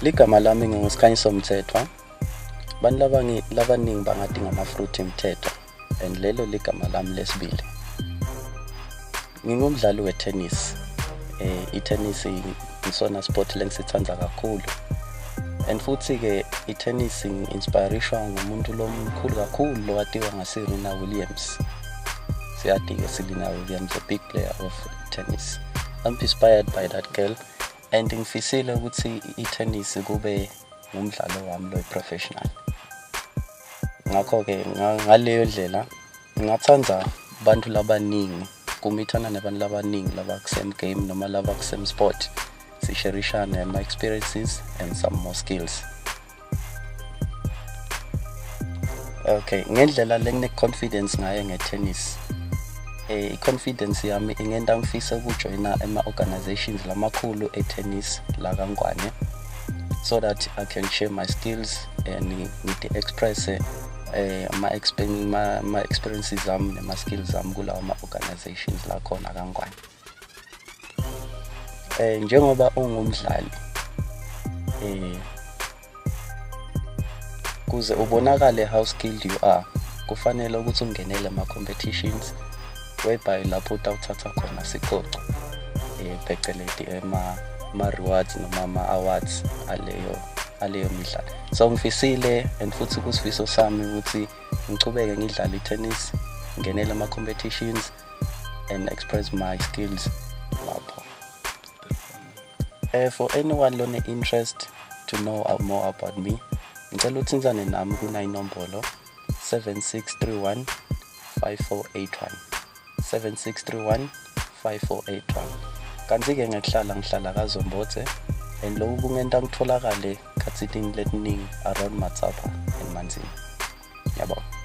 Ligama lami nginguSikhanyiso Mthethwa. Abantu labaningi bangathi ngama-Fruit Mthethwa and lelo ligama lami lesibili. Ngingumdlali we-tennis. I-tennis isona sport lengisithanda kakhulu. And futhi-ke i-tennis ngi-inspirishwa ngumuntu lomkhulu kakhulu lowatiwa nga-Serena Williams. Siyati-ke Serena Williams, a big player of tennis. I'm inspired by that girl and ngifisile ukuthi i-tennis kube ngumdlalo wami lo professional. Ngakho-ke ngaleyo ndlela ngingathanda abantu labaningi kumithana nabantu labaningi laba ku-same game noma laba ku-same sport, sisherishane ama-experiences and some more skills. Okay, ngendlela lengine-confidence ngayo nge-tennis, i-confidence yami ingenta ngifise ukujoyina ama-organizations lamakhulu e-tennis la kaNgwane, so that I can share my skills and ngiti-express ama-experiences ami nama-skills ami kulawo ma-organizations la khona kaNgwane. Njengoba ungumdlali, kuze ubonakale how skilled you are, kufanele ukuthi ungenele ama-competitions whereby lapho utawuthatha khona sicoco, pheceleti ama-rewards noma ama-awards aleyo midlalo. So ngifisile and futhi kusifiso sami ukuthi ngichubeke ngidlale i-tennis, ngingenele ama-competitions and express my skills lapho. For anyone lone interest to know more about me, ngicela uthintsane nami kuna inombolo 7631 5481, 7631 5481. Kanti-ke ngekuhlala ngihlala kaZombodze and lokhu kungenta ngitholakale khathini letiningi around Matsapha and Manzini. Ngiyabonga.